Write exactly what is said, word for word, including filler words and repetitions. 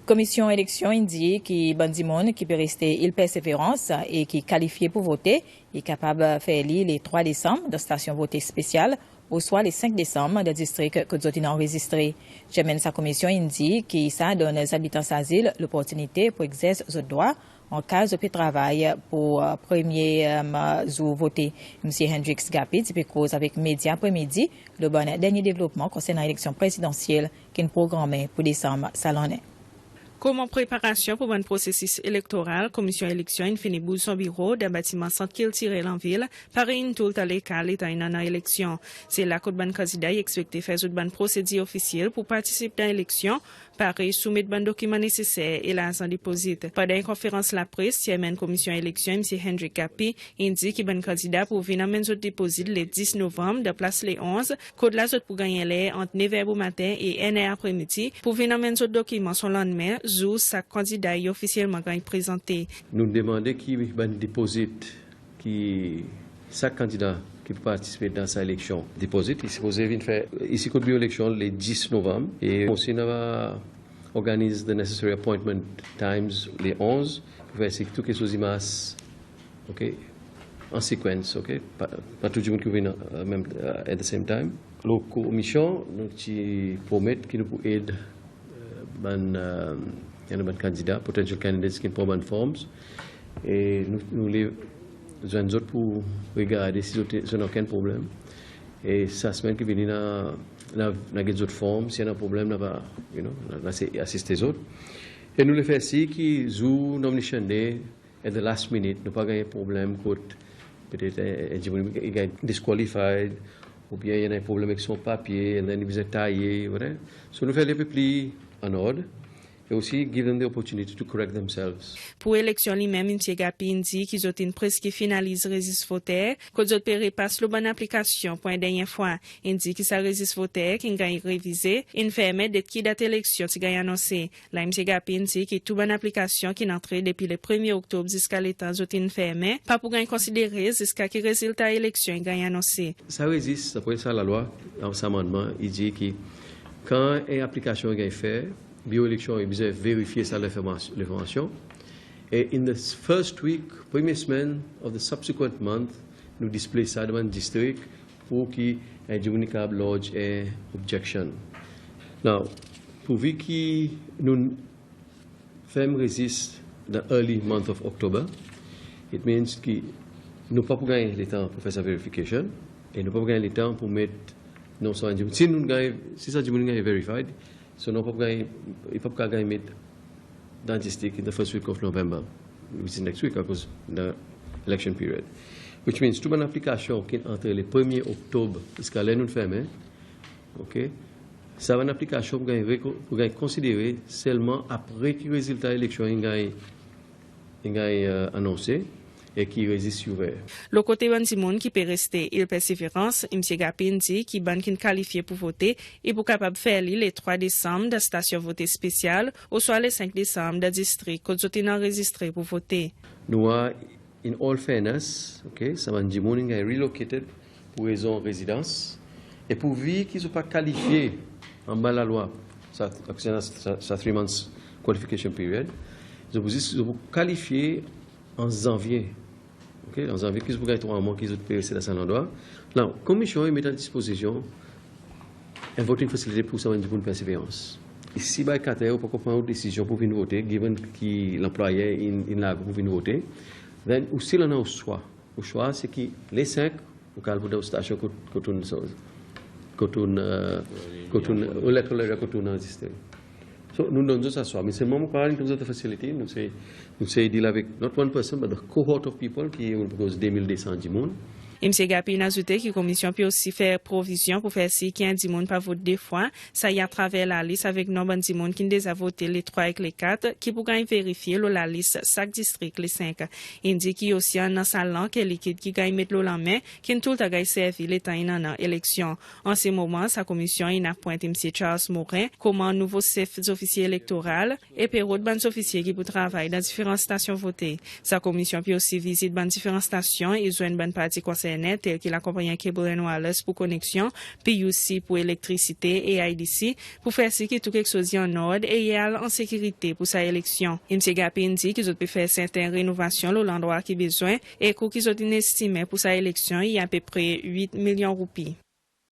Komisyon Eleksyon in dir ki bann dimoun ki pe reste Ile Perseverance e ki kalifye pour vote, i kapab fer li le trwa Desanm dan stasyon vote spesyal ouswa le senk Desanm dan distrik kot zot in anrezistre. Chairman sa komisyon in dir ki sa donn zabitan sa zil loportinite pour egzers zot drwa an ka zot pe travay pour premye zour vote. Msye Hendricks Gappy ti pe koz avek medya apre midi lo bann dernyen devlopman konsernan eleksyon prezidansyel ki'n progranmen pour Desanm sa lannen. Konman preparasyon pour bann prosesis elektoral, Komisyon Eleksyon in fini bouz son biro dan batiman Sant Kiltirel anvil, parey in toultan leka letan in annan eleksyon. Se la kot bann kandida i ekspekte fer zot bann prosedir ofisyel pour partisip dan eleksyon, parey soumet bann dokiman neseser e larzan depozit. Pandan en konferans lapres, Chairman Komisyon Eleksyon, Msye Hendricks Gappy, in dir ki bann kandida pou vin anmenn zot depozit le dis Novanm dan plas le onz, kot la zot pou ganny en ler ant nev er bomaten e en er apremidi pour vin anmenn zot dokiman son lannmen, zour sak kandida i ofisyelman ganny prezante. Nou'n demande ki bann depozit ki sak kandida ki pou partisipe dan sa eleksyon depozit, i sipoze vin fer isi kot biro eleksyon le dis Novanm. E osi nou ava organiz the necessary appointment times le onz pour fer sir ki tou keksoz i mars, ok, an sequence, ok. Pa, pa tou dimoun ki vin menm at the same time. Lo komisyon, nou ti promet ki nou pou ed bann, i annan bann kandida, potential candidates ki'n pran bann forms. E nou, nou le zwenn zot pour regarde si zot, zot annan okenn problenm. E sa semenn ki vini nou a, nou a, nou a get zot form, si i annan problenm nou ava, you know, nou a, nou a asiste zot. E nou le fer sir ki zour nomination day, at the last minute, nou pa ganny problenm kot petet en, en dimoun i ganny disqualified, oubyen i annan problenm avek son papye, and then i bezwen taye, whatever. So nou fer li en pe pli an ord, e osi give them the opportunity to correct themselves. Pour eleksyon li menm, Msye Gappy in dir ki zot in preski finaliz rezis voter, kot zot pe repas lo bann aplikasyon pour en dernyen fwa. In dir ki sa rezis voter ki'n ganny revize in fermen det ki dat eleksyon ti ganny anonse. La Msye Gappy in dir ki tou bann aplikasyon ki'n antre depi le premye Oktob ziska letan zot in fermen pa pou ganny konsidere ziska ki rezilta eleksyon i ganny anonse. Sa rezis, dapre sa lalwa, sa amannman, i dir ki kan en aplikasyon i ganny fer, biro eleksyon i bezwen verifye sa lenformas-, lenformasyon. E in the first week, premye semenn of the subsequent month, nou display sa dan bann distrik pour ki en dimoun i kapab lodge en objection. Now, pourvi ki nou ferm rezis dan early month of October, it means ki nou pa pou ganny letan pour fer sa verification, e nou pa pou ganny letan pour met non sa dimoun. Si nou ganny, si sa dimoun ganny verified, so non pa pou ganny, i pa pou ganny met dan distrik in the first week of November, which is next week, akoz dan election period. Which means tou bann aplikasyon ki antre le premye Oktob ziska ler nou fermen, ok, sa bann aplikasyon pou ganny reko-, pou ganny konsidere selman apre ki rezilta eleksyon in ganny, in ganny anonse e ki rezis i ouver. Lo kote bann dimoun ki pe reste Ile Perseverance, Msye Gappy in dir ki bann ki'n kalifye pour vote i pou kapab fer li le trwa Desanm dan stasyon vote spesyal ouswa le senk Desanm dan distrik kot zot in anrezistre pour vote. Nou a, in all fairness, ok, sa bann dimoun in ganny relocated pour rezon rezidans. E pourvi ki zot pa kalifye anba lalwa, sa, sa, sa three months qualification period, zot pou zis, zot pou kalifye an Zanvye. Ok, an Zanvye ki zot pou ganny trwa mwan ki zot pe reste dan sa landrwa. Now, Komisyon i met a dispozisyon en voting facility pour sa bann dimoun Perseverance. E si by kat er ou pa kapab pran ou desizyon pour vin vote, given ki lanplwayer in, in larg ou pour vin vote, then ou still annan ou swa. Ou swa se ki le senk ou kapab al dan stasyon kot, kot ou, kot ou, kot ou, ou lektoral kot ou anrezistre. So, nou donn zot sa swa. Me selman mon krwar in terms of the facility, nou se, nou se deal avek not one person, but the cohort of people ki, because de mil de san dimoun. Msye Gappy in azoute ki Komisyon pe osi fer provizyon pour fer sir ki en dimoun pa vot de fwa, sa i atraver lalis avek non bann dimoun ki'n deza vote le trwa ek le kat, ki pou ganny verifye lo lalis sak distrik le senk. In dir ki osi annan sa lank e likid ki ganny met lo lanmen, ki'n toultan ganny servi letan in annan eleksyon. An se moman, sa Komisyon in apwent Msye Charles Morin konman nouvo sef zofisye elektoral e pe rod bann zofisye ki pou travay dan diferan stasyon vote. Sa Komisyon pe osi vizit bann diferan stasyon e zwenn bann parti konsernen Internet, tel ki lakonpannyen Cable and Wireless pour koneksyon, P U C pour elektrisite e I D C, pour fer sir ki tou keksoz i annord e i al an sekirite pour sa eleksyon. Msye Gapin dir ki zot pe fer serten renovasyon lo landrwa ki bezwen e kou ki zot in estimen pour sa eleksyon i apepre wit milyon roupi.